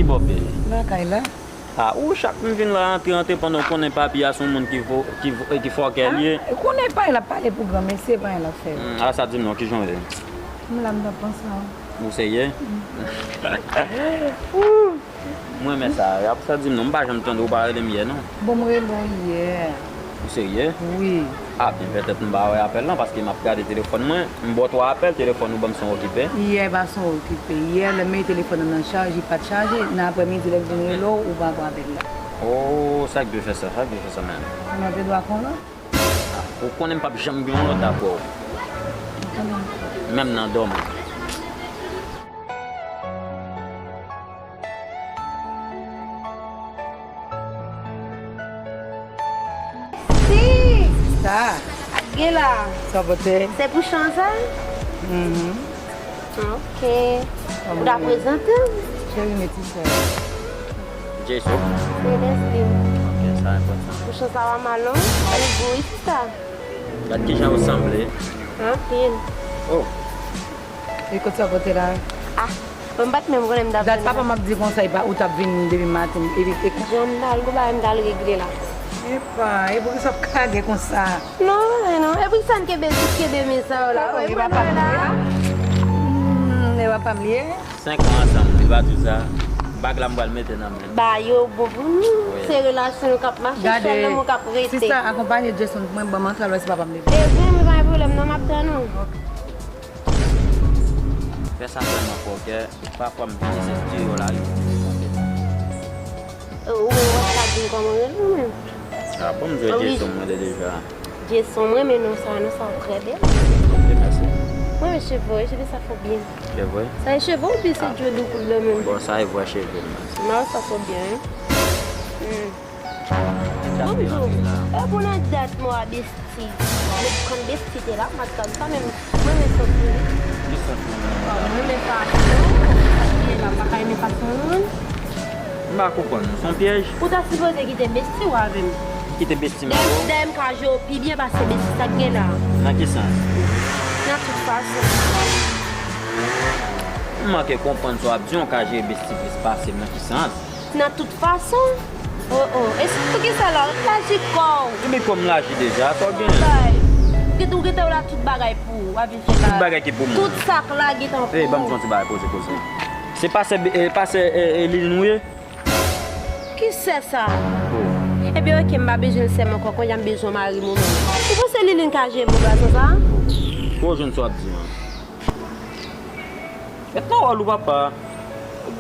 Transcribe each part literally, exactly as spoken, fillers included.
Bòbe. Lakay la. Ah, ou chak m vin la antre, antre pandan w konnen papi a se yon moun ki vo, ki vo, ki fòkè l ye. Ah, konnen pa l ap pale pou granmesi, pa l ap fè. Hmm, a sa di m non, kijan w ye? M la, m t ap panse a w. Ou serye? Hmm. Ou. M renmen sa. Ap sa di m non, m pa janm tande w pa rele m yè non. Bon, m rele w yè. Ou serye? Wi. Ah, byen, petèt m pa wè apèl lan, paske m ap gade telefòn mwen, m ba w twa apèl, telefòn ou ban m se yon okipe. Yè pa se yon okipe. Yè, lè m mete telefòn nan nan chaj, li pa t chaje, nan aprèmidi, lè m vin rele w, ou pa pran apèl la. Oh, sa k dwe fè sa, sa k dwe fè sa menm. Ou nan de dwa kon lòt? Ah, ou konnen m p ap janm gen yon lòt apre w. M konnen. Menm nan dòmi. Si! Sa. Sa k gen la? Sa pote? Se pou chan sa? Mhm. Ok. Ou ta prezante m? Cheri, meti sa. Jason. Se Leslie. Ok, sa enpòtan. Pou chan sa w a mal non? Li gou wi sista. Gad kijan ou sanble. Anpil. Oh. E kot sa pote la? Ah, bon, m pa t menm konnen m t ap vin la. Dat papa m ap di konsa, e pa ou t ap vin depi maten. Epi, e kon- Jan m t al gwo bagay m t al regle la. Epa, e poukisa w ap kage konsa? Non, non, non. E poukisa n kenbe tout kenbe men sa yo la? Oh, e pa pa m li ye? Hmm, e pa pa m li ye? Senk an ansanm, li pa di sa. Bag la m pral mete nan men. Ba yo bon pou nou. Wi. Se relasyon nou k ap mache, chèn lanmou k ap rete. Sista, akonpaye Jason pou mwen, ban m antre al wè si papa m devan. E vre, men pa gen pwoblèm non, m ap tann ou. Ok. Fè sa sèlman fòkè. Pafwa m vini se deyò la wi. Ou wè w ap ka di m kòman w rele ou menm? Ah, bon, m jwe Jason mwen de deja. Jason, mwen renmen non sa, non sa trè bèl. Ok, mèsi. Mwen renmen cheve w, cheve sa fè w byen. Se vre? Sa e cheve w oubyen se Joe Loukout la menm? Bon, sa e vre cheve m. Mwen sa fè w byen, wi. Hmm. Bonjou. E pou nan dat mwen a besti. Mwen konn besti te la, maskad sa menm. Mwen men sot wi. Ki sot mwen? Mwen men fason. Sa ki la, m pa ka renmen fason moun. M pa konprann, se yon pyèj? Ou ta sipoze kite besti w avè m. Kite besti m avè w? Dèyè m ka jere w pi byen pase besti sa k gen la. Nan ki sans? Nan tout fason. M manke konprann sa w ap di, w ka jere besti plis pase m, nan ki sans? Nan tout fason. Oh, oh. E si poukisa la, ou laji kò w? Ebyen, kò m laji deja, sa w gen? Ou gentan, ou gentan la tout bagay pou ou, w ap vin fè bagay. Tout bagay ki pou mwen. Tout sa k la gentan pou ou. Ey, ban m fè yon ti bagay, poze koze. Se pastè, e, pastè, e, e, Liline ou ye? Ki sè sa? Oh. Ebyen, oke, m pa bezwen l sè m ankò, kounye a m bezwen mari m ou menm. Ou panse Liline ka jere bon gason sa? Kote w jwenn sa w ap di an? Met nan wòl ou, papa.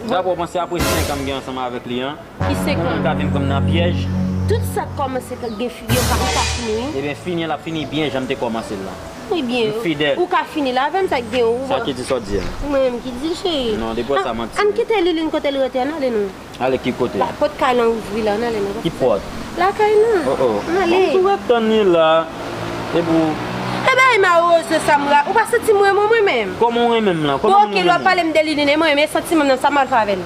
Dabò, w panse apre senk an m gen ansanm avèk li an? Ki senk an? Ou menm ka vin pran m nan pyèj? Tout sa k kòmanse ka gen fini, yo ka, ou ka fini, wi. Ebyen, fini l ap fini byen jan m te kòmanse l la. Wi, byen. M fidèl. Ou ka fini l avè m, sa k gen ou. Sa ki di sa w di a? Mwen menm ki di, cheri. Non, depi w sa manti. Ann kite Liline kote l rete, ann ale non. Ale ki kote? Pòt kay lan ouvri la, ann ale non. Ki pòt? Lakay lan. Oh, oh. Ann ale. Bon, m tou ret tann li la. E pou. E bay malere sa m ra, ou pa santi m renmen w mwen menm? Kòman w renmen m lan? Kòman m renmen w? Bon, oke, lè w ap pale m de Liline, mwen renmen santiman m nan, sa m al fè avè l?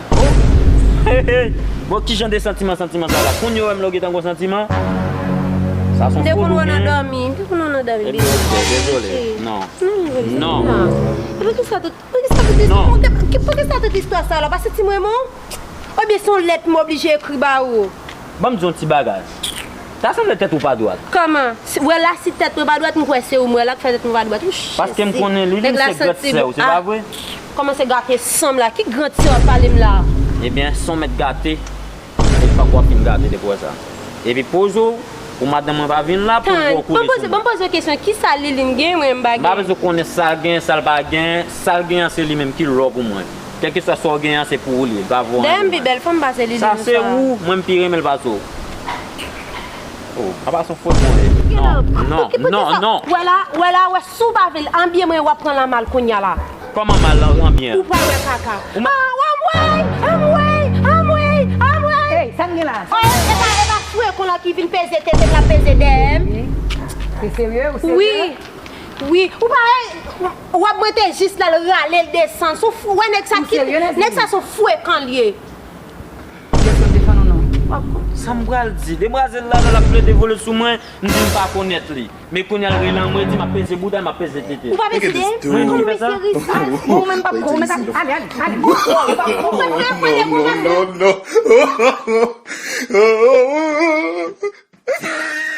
Bon, ki jan de santiman, santiman sa la? Kounye a w wè m lè w gentan gon santiman? Sa se yon foli ou gen? M te konn wè w nan dòmi, m te konn wè w nan dòmi. Ebyen, oke, dezole. Non. Non. Poukisa tout, poukisa tout istwa, poukisa tout istwa sa la? Ou pa santi m renmen w? Oubyen se yon lèt m oblije ekri ba ou? Ban m di yon ti bagay. Ta sanble tèt ou pa dwat. Kòman? Wè la, si tèt mwen pa dwat, m kwè se ou m wè la k fè tèt mwen pa dwat. Wouch, Jezi. Paske m konnen Liline se gran sè w, se pa vre? Kòmanse gate san m la. Ki gran sè w ap pale m la? Ebyen, se yon mèt gate. E li pako ap fin gate depi w wè sa. Epi poze w, pou madanm mwen pa vin la, pou l wè w koule sou mwen. Ban m poze w kesyon, kisa Liline gen, mwen m pa gen? M pa bezwen konnen sa l gen, sa l pa gen, sa l gen an se li menm ki lò pou mwen. Kèlkeswa sa w gen an se pou ou li ye, l pa vo anyen pou mwen. Dayè m pi bèl fanm pase Liline sa. Sa se ou, mwen m pi renmen l pase w. Oh, apa se yon fot mwen ye? Non, non, non, non. Wè la, wè la, wè si w pa vle l anbyen mwen, w ap pran l an mal kounye a la. Kòman mal anbyen? Ou pral wè kaka. Ou ma- Ah, anmwey, anmwey, anmwey, anmwey. Ey, sa n gen la? Oh, e, e pa, e pa frekon la ki vin peze tete m, l ap peze dèyè m. Wi. Se serye, ou serye? Wi, wi. Ou pa wè, w ap mete jis la, l rale, l desann. Sou fou, wè nèg sa ki, nèg sa se yon frekan l ye. Jèson defann ou non. W ap konn Sa m pral di? Demwazèl la, lè l ap plede vole sou mwen, m di m pa konnèt li. Men kounye a l rele anmwe, di m ap peze bouda l, m ap peze tete l. Ou pa peze tete? Mwen menm ki fè sa? Ou menm p ap, ou menm p ap, ale, ale, ale. Ou pa, ou pa, ou pa, ou pa, ou pa, ou pa, ou pa, ou pa, ou pa, ou pa,